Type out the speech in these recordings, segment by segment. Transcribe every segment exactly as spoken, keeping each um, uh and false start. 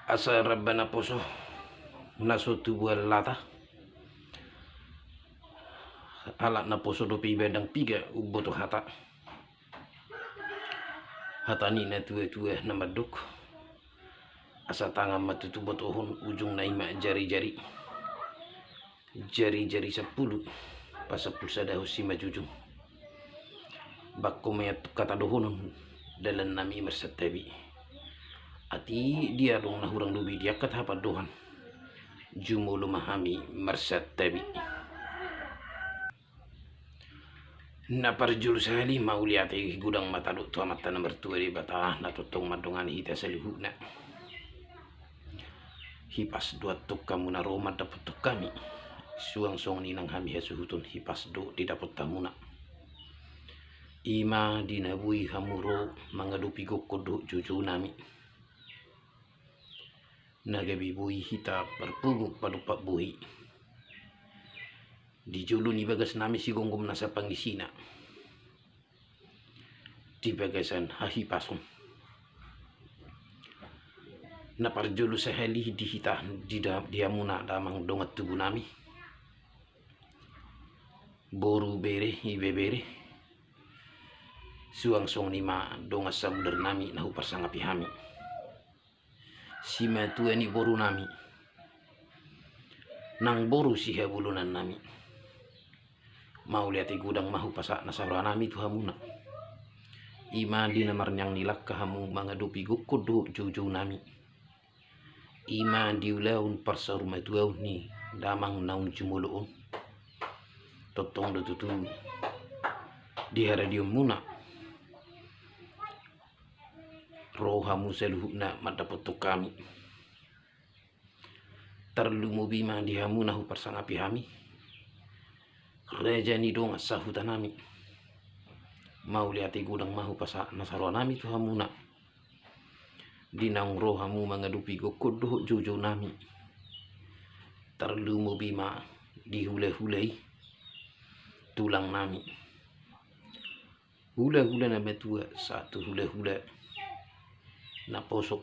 Asa ramba naposo na so tubuan lata, halak naposo dope iba ndang piga umboto hata. Hata ni na tuatua na mandok, asa tangan ma tutu botohon, ujungna i ma jarijari. Jarijari sampulu, pasampulu sada ho simanjujung. Bangko ma i antong hata dohonon, dalannami marsantabi. Atik dia adong na hurang lobi di angka tahapandohan, jumolo ma hami marsantabi. Na parjolo sahali mauliate godang ma tadok tu Amanta na martua Debata na tongtong mandongani hita saluhutna. Hipas do antong hamu na ro mandapothon hami. Suang songon i nang hami hasuhuton, hipas do didapot hamuna. I ma di na boi hamu ro mangadopi gokhon dohot joujounami. Na gabe boi hita marpungu padompak bohi. Di jolo ni bagasnami sigomgom nasa pangisina di bagasan hahipason. Na parjolo sahali di hita, di da-, di hamuna damang dongan tubunami, boru, bere, ibebere. Suang songon i ma dongan samudarnami na huparsangapi hami. Simatua ni borunami, nang boru sihabolonannami. Mauliate godang ma hupasahat na sarohanami tu hamuna. I ma di na marniang ni langka hamu mangadopi gokhon dohot joujounami. I ma di ulaon parsaurmatuaon ni damang naung jumolo on. Tongtong do tutu di haradionmuna ro hamu saluhutna mandapothon hami. Tarlumobi ma di hamu na huparsangapi hami, raja ni dongan sahutanami. Mauliate godang ma hupasahat na sarohanami tu hamuna, di naung ro hamu mangadopi gokhon dohot joujounami. Tarlumobi ma di hulahula i, tulangnami. Hulahula na matua sahat tu hulahula na poso.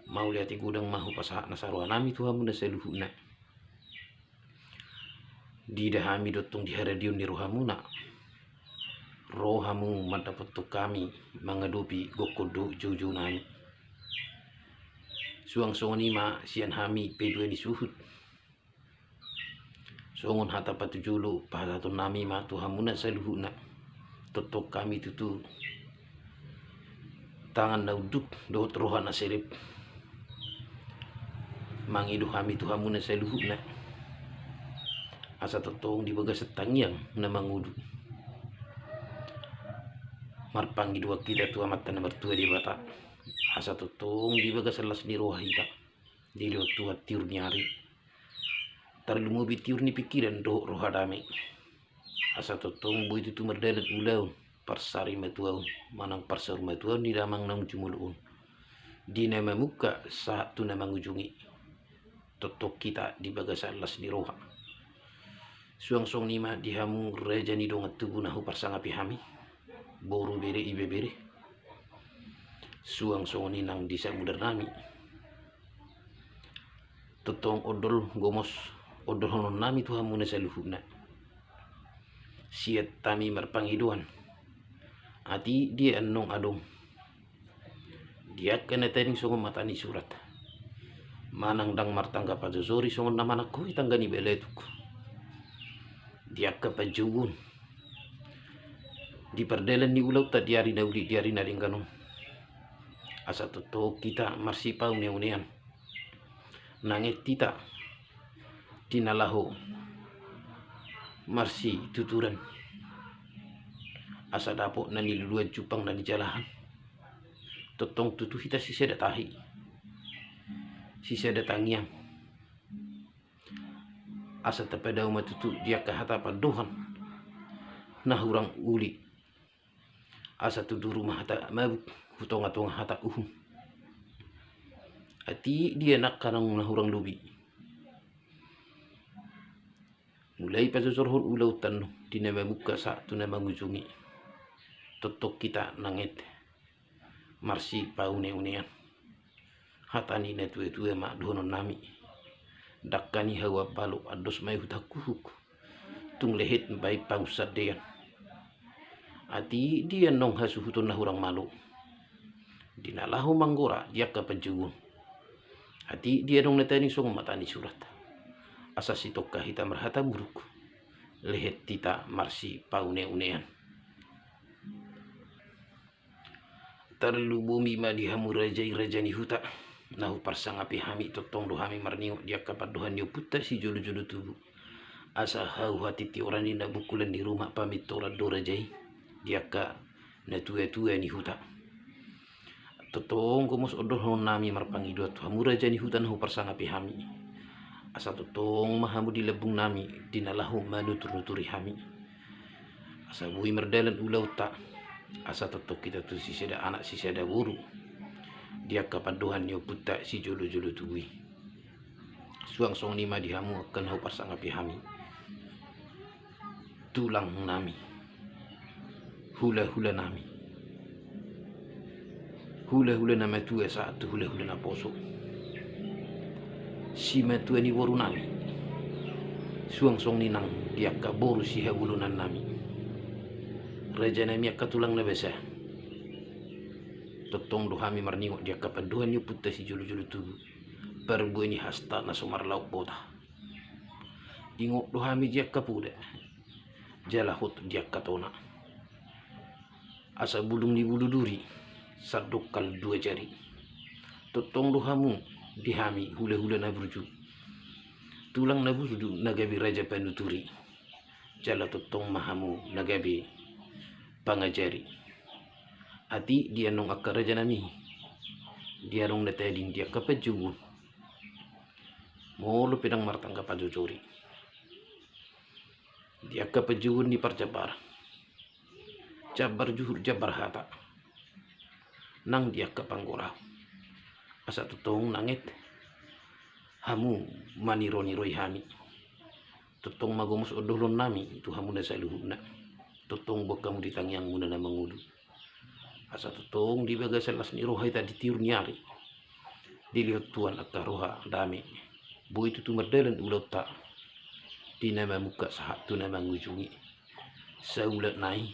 Mauliate godang ma hupasahat na sarohanami tu hamuna saluhutna. Diida hami do antong di haradion ni rohamuna, ro hamu mandapothon hami mangadopi gokhon dohot joujounami. Suang songon i ma sian hami pe dua ni suhut. Songon hata patujolo pasahatonnami ma tu hamuna saluhutna. Tongtong hami tutu tangan na unduk dohot roha na serep. Mangido hami tu hamuna saluhutna, asa tongtong di bagasan tangiang na mangolu, marpangidoan hita tu Amanta na martua Debata, asa tongtong di bagasan las ni roha hita dilehon Tuhan tiur ni ari, tarlumobi tiur ni pingkiran dohot roha dame. Asa tongtong boi tutu mardalan ulaon parsarimatuaon manang parsaurmatuaon ni damang naung jumolo on, di na mamungka sahat tu na mangujungi. Tongtong hita di bagasan las ni roha. Suang songon i ma di hamu raja ni dongan tubu na huparsangapi hami, boru, bere, ibebere. Suang songon i nang di samudarnami. Tongtong ondol gomos ondolhononnami tu hamuna saluhutna. Sian hami marpangidoan, atik dia annon adong di angka na tading songon mata ni surat, manang ndang martangga pajojori songon na manangkohi tangga ni balatuk, di angka panjouon, di pardalan ni ulaonta di ari na uli, di ari na denggan on, asa tongtong hita marsipauneaunean. Nanget hita di na laho marsituturan, asa dapot na niluluan jumpang na nijalahan. Tongtong tutu hita sisada tahi, sisada tangiang, asa tapadao ma tutu di angka hata pandohan na hurang uli, asa tuduru ma hata mabuk hu tongatonga hata uhum. Atik dia nangkaning na hurang lobi, mulai pajojorhon ulaonta annon di na mamungka sahat tu na mangujungi, tongtong hita nanget marsipauneaunean. Hata ni natuatua ma dohononnami: Dangka ni hau ambalo, andos ma i hutangkuhuk, tung lehet baen pangunsandean. Atik dia annon hasuhuton na hurang malo di na laho manggora di angka panjouon? Atik dia annon na tading songon mata ni surat? Asa sitongka hita marhata buruk, lehet hita marsipauneaunean. Tarlumobi ma di hamu raja i, raja ni huta, na huparsangapi hami. Tongtong do hami marningot di angka pandohan ni ompunta sijolojolo tubu. Asa hau hatitihoran ni na bungkulan ni ruma, pamintoran do raja i di angka natuatua ni huta. Tongtong gomos do dohononnami marpangidoan tu hamu raja ni huta na huparsangapi hami, asa tongtong ma hamu di lambungnami di na laho manuturnuturi hami, asa boi mardalan ulaonta, asa tongtong hita tu sisada anak sisada boru di angka pandohan ni ompunta sijolojolo tubu i. Suang songon i ma di hamu angka na huparsangapi hami, tulangnami, hulahulanami, hulahula na matua sahat tu hulahula naposo, simatua ni borunami. Suang songon i nang di angka boru sihabolonannami, rajanami angka tulang na basa. Tongtong do hami marningot di angka pandohan ni ompunta sijolojolo tubu, parbue ni hasta na so marlaok bota. Ingot do hami di angka poda, jala hot di angka tona. Asa bulung ni bulu duri, sandok hal dua jari. Tongtong do hamu di hami hulahula na burju, tulang na burju na gabe raja panuturi, jala tongtong ma hamu na gabe pangajari. Atik dia annon angka rajanami, dia annon na tading di angka panjouon? Molo pe ndang martanggapan jojori di angka panjouon ni parjambaran, jambar juhut jambar hata nang di angka panggoraon, asa tongtong nanget hamu maniroi-niroi hami. Tongtong ma gomos do dohononnami tu hamu na saluhutna. Tongtong boan hamu di tangiangmuna na mangolu, asa tongtong di bagasan las ni roha hita di tiur ni ari, dilehon Tuhan angka roha dame, boi tutu mardalan ulaonta di na mamungka sahat tu na mangujungi. Saulak nai,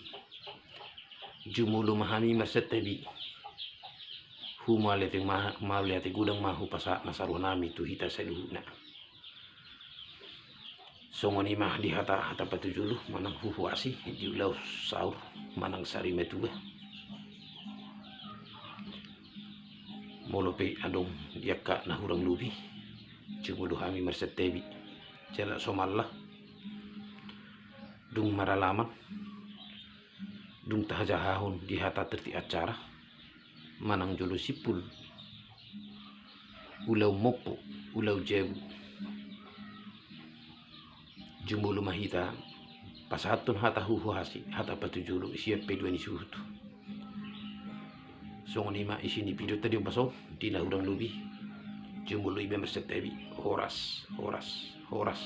jumolo ma hami marsantabi. Humauliate ma, humauliate godang ma hupasahat nasa rohanami tu hita saluhutna. Songon i ma di hata, hata patujolo manang huhuasi di ulaon saur manang sari matua. Molo pe adong di angka na hurang lobi, jumolo hami marsantabi. Jala somalna dung maralaman, dung tahajahahon di hata tertib acara manang jolo simpul ulaon mompo, ulaon jabu, jumolo ma hita pasahathon hata huhuasi, hata patujolo sian paidua ni suhut. Songon i ma isi ni videonta di ombas on, di na hurang lobi, jumolo iba marsantabi. Horas, horas, horas.